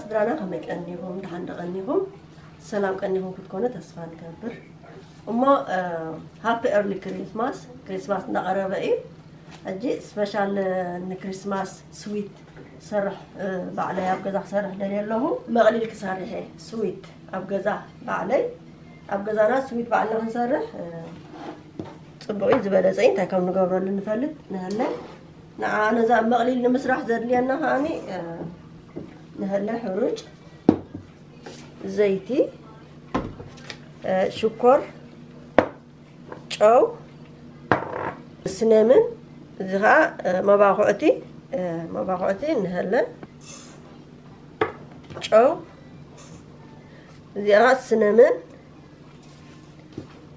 ስድራና ከመይ ቀኒኹም? ደሓን ዶ ቀኒኹም? ሰላም ቀኒኹም ክትኮኑ ተስፋ ንገብር። እሞ ሃፒ ኤርሊ ክሪስማስ። ክሪስማስ እናቐረበ እዩ። ሕጂ ስፔሻል ንክሪስማስ ስዊት ሰርሕ፣ ባዕለይ ኣብ ገዛ ክሰርሕ ደልየ ኣለኹ። መቕሊል ክሰርሕ እየ። ስዊት ኣብ ገዛ ባዕለይ፣ ኣብ ገዛና ስዊት ባዕልና ክንሰርሕ ጽቡቕ እዩ። ዝበለጸ እዩ። እንታይ ከም ንገብረሉ ንፈልጥ ንህለ። ንዓ ነዛ መቕሊል ንምስራሕ ዘድልየና ከዓኒ ንህለ ሕሩጭ፣ ዘይቲ፣ ሽኮር፣ ጨው፣ ስነምን፣ እዚ ኸዓ መባኹዕቲ፣ መባኹዕቲ ንህለ፣ ጨው፣ እዚኣ ኸዓ ስነምን፣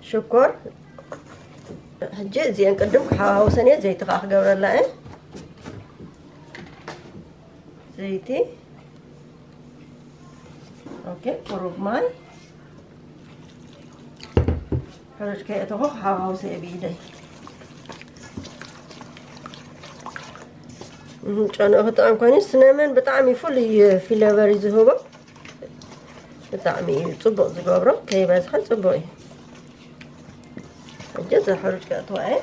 ሽኮር። ሕጂ እዚአን ቅድም ክሓዋውሰን እየ፣ ዘይቲ ኸዓ ክገብረላ እየ። ዘይቲ። ኦኬ፣ ቁሩብ ማይ። ሕሩጭ ከየእተኹ ክሓዋውሰ እየ ብኢደይ። ጨንኡ ክጥዕም ኮይኑ፣ ስነመን ብጣዕሚ ፍሉይ ፍሌቨር እዩ ዝህቦ። ብጣዕሚ እዩ ጽቡቕ ዝገብሮ፣ ከይበዝሐ ጽቡቕ እዩ። ሕጂ እዚ ሕሩጭ ከእትዋ እየ።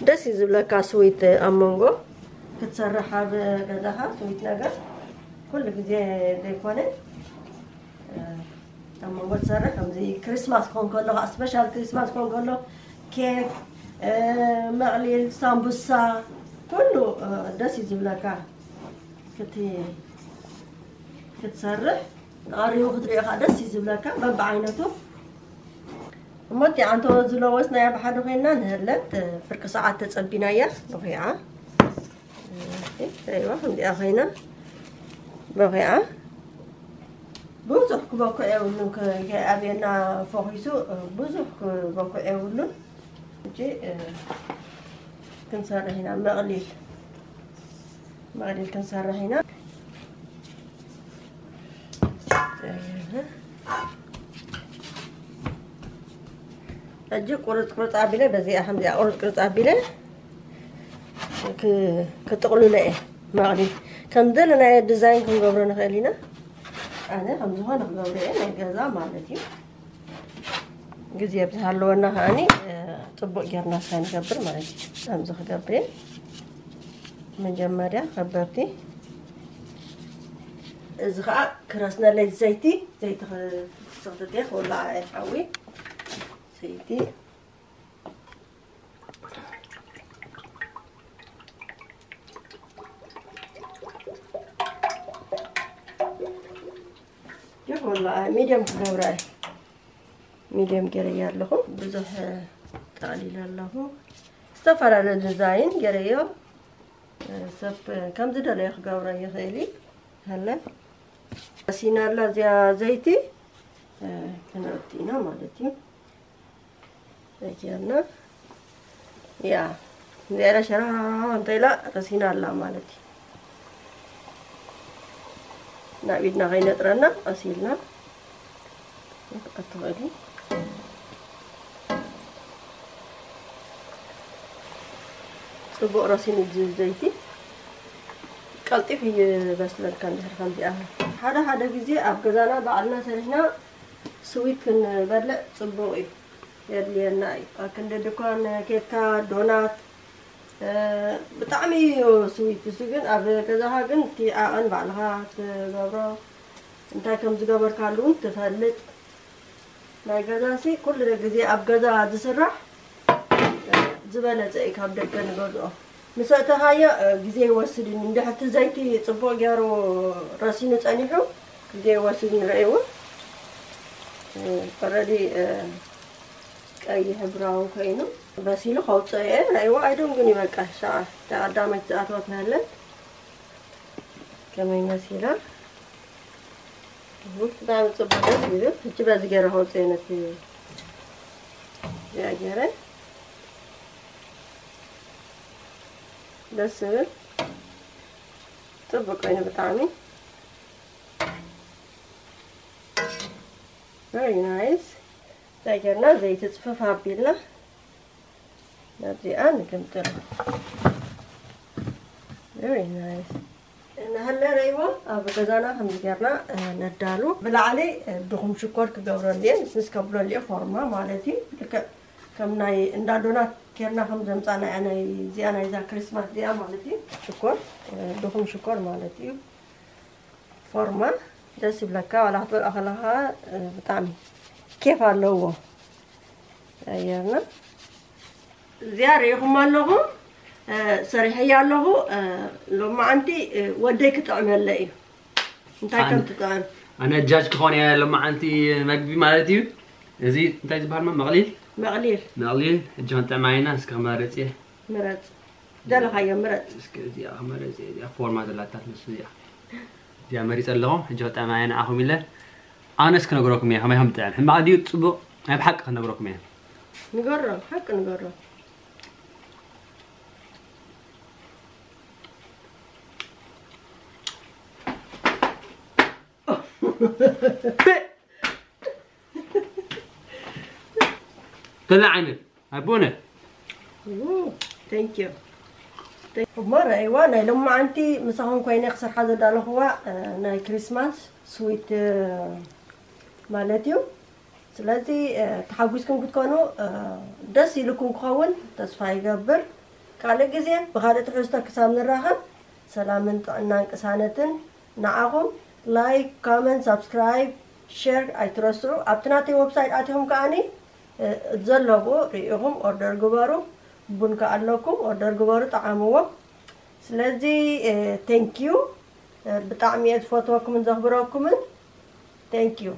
ደስ እዩ ዝብለካ ስዊት ኣብ መንጎ ክትሰርሕ ኣብ ገዛኻ ስዊት ነገር ኩሉ ግዜ ዘይኮነ ኣብ መንጎ ትሰርሕ። ከምዚ ክሪስማስ ክኾን ከሎ ከዓ ስፔሻል ክሪስማስ ክኾን ከሎ ኬክ፣ መቕሊል፣ ሳምቡሳ ኩሉ ደስ እዩ ዝብለካ ክትሰርሕ። ተቐሪቡ ክትሪኦ ከዓ ደስ እዩ ዝብለካ በብዓይነቱ። እሞ እቲ ኣንተ ዝለወስናያ ብሓደ ኮይና ንህለት ፍርቂ ሰዓት ተጸቢናያ በኺዓ። እዋ ከምዚኣ ኮይና በኺዓ። ብዙሕ ክበኩዕ የብሉን። ከይኣብየና ፈኺሱ ብዙሕ ክበኩዕ የብሉን። ሕጂ ክንሰርሕ ኢና መቕሊል። መቕሊል ክንሰርሕ ኢና። ሕጂ ቁርጽ ቁርጽ ኣቢለ በዚኣ ከምዚኣ ቁርጽ ቁርጽ ኣቢለ ክጥቕልሎ እየ። መቕሊል ከም ደለናዮ ዲዛይን ክንገብሮ ንኽእል ኢና። ኣነ ከም ዝኾነ ክገብሮ እየ፣ ናይ ገዛ ማለት እዩ። ግዜ ብዝሃለወና ከዓኒ ጽቡቕ ጌርና ስለ ንገብር ማለት እዩ። ከምዚ ክገብር እየ። መጀመርያ ከበብቲ እዚ ከዓ ክረስነለይ ዘይቲ፣ ዘይቲ ክስኽትት እየ፣ ክውላዓ እየ ሓዊ። ዘይቲ ይኹን፣ ሚድየም ክገብራ እየ። ሚድየም ገይረዮ ኣለኹ። ብዙሕ ጠቕሊለ ኣለኹ። ዝተፈላለዩ ዲዛይን ገይረዮ። ሰብ ከም ዝደለዮ ክገብሮ ይኽእል እዩ። ሃለ ሲናላ እዚኣ ዘይቲ ክነእቱ ኢና ማለት እዩ። ጌርና ያ እዚኣ ሸራ እንተ ኢላ ረሲና ኣላ ማለት እዩ። ናብ ኢድና ከይነጥረና ቀስ ኢልና ኣትኽእሊ። ጽቡቕ ረሲኑ ዘይቲ ቀልጢፍ እዩ ዝበስለልካ። እንድሕር ከምዚኣ ሓደ ሓደ ግዜ ኣብ ገዛና ባዕልና ሰሪሕና ስዊት ክንበልዕ ጽቡቕ እዩ። የድልየና እዩ። ኣብ ክንዲ ድኳን ኬካ፣ ዶናት፣ እ፣ ብጣዕሚ እዩ ስዊት። እሱ ግን ኣብ ገዛኻ ግን እቲ ዓቐን ባዕልኻ ትገብሮ፣ እንታይ ከም ዝገበርካሉ እውን ትፈልጥ። ናይ ገዛሲ ኩሉ ግዜ ኣብ ገዛ ዝስራሕ፣ እ፣ ዝበለጸ እዩ ካብ ደገ ንገዝኦ። ምስ ኣእተኻዮ፣ እ፣ ግዜ ይወስድ እዩ። እንድሕር እቲ ዘይቲ ጽቡቕ ገይሩ ረሲኑ ጸኒሑ፣ ግዜ ይወስድ ንርእይዎ። እ፣ ኦረዲ፣ እ፣ ቀይሕ ብራውን ኮይኑ በሲሉ ከውፅኦ እየ። ራእይዎ ኣይደንጉን እዩ። በቃ ሻዓ እታ ቀዳመይቲ ዝኣተወት ንሃለት ከመይ መሲላ? እህ፣ ብጣዕሚ ፅቡቅ ደስ ይብል። ሕጂ በዚ ገይረ ከውፅኦ እየ ነቲ እዚኣ ገይረ። ደስ ዝብል ፅቡቅ ኮይኑ ብጣዕሚ very nice። እንታይ ጌርና? ዘይቲ ጽፍፍ ኣቢልና ናብዚኣ ንግምጥል። Very nice። እናሃለ ረይዎ ኣብ ገዛና ከምዚ ጌርና ነዳሉ። ብላዕሊ ድኹም ሽኮር ክገብረሉ እየ፣ ንስንስ ከብለሉ እየ፣ ፎርማ ማለት እዩ። ልክዕ ከም ናይ እንዳ ዶናት ጌርና ከም ዘምጻና እያ፣ ናይ እዚኣ ናይዛ ክሪስማስ እዚኣ ማለት እዩ። ሽኮር፣ ድኹም ሽኮር ማለት እዩ። ፎርማ ደስ ይብለካ፣ ዋላ ክትበልዖ ከለኻ ብጣዕሚ ኬፍ ኣለዎ። ኣየርና እዚኣ ርኢኹም ኣለኹም። ሰሪሐያ ኣለኹ። ሎማዓንቲ ወደይ ክጥዕመለ እዩ። እንታይ ከም ትጥዕም? ኣነ ጃጅ ክኾን እየ ሎማዓንቲ መግቢ ማለት እዩ። እዚ እንታይ ዝበሃል መ-፣ መቕሊል? መቕሊል። መቕሊል፣ ሕጂ ክንጥዕማ ኢና። እስከ ክመርጽ እየ። ምረጽ። ደለኻዮ ምረጽ። እስከ እዚኣ ክመርጽ እየ። እዚኣ ፎርማ ዘላታ ትመስል እዚኣ። እዚኣ መሪጸ ኣለኹ። ሕጂ ክጥዕማ እየ ንዓኹም ኢለ። ኣነስ ክነግረኩም እየ ከመይ ከም ትጥዕም። ሕማቕ ድዩ ጽቡቕ? ናይ ብሓቂ ክነግረኩም እየ። ንገሮም፣ ሓቂ ንገሮም። ከላ ዓይነት ኣቦነ። Thank you። እሞ ረእይዋ፣ ናይ ሎማዓንቲ ምሳኹም ኮይነ ክሰርሓ ዘዳለኹዋ ናይ ክሪስማስ ስዊት ማለት እዩ። ስለዚ ተሓጒስኩም ክትኮኑ ደስ ኢልኩም ክኸውን ተስፋ ይገብር። ካልእ ግዜ ብኻልእ ትሕዝቶ ክሳብ ንራኸብ ሰላምን ጥዕናን ቅሳነትን ንዓኹም። ላይክ፣ ኮመንት፣ ሳብስክራይብ፣ ሼር ኣይትረስዑ። ኣብቲ ናተይ ዌብሳይት ኣቲኹም ከኣኒ ዘለኹ ርኢኹም ኦርደር ግበሩ። ቡን ከኣ ኣለኩም፣ ኦርደር ግበሩ፣ ጠዓምዎ። ስለዚ ቴንክ ዩ፣ ብጣዕሚ እየ ዝፈትወኩምን ዘኽብረኩምን። ቴንክ ዩ።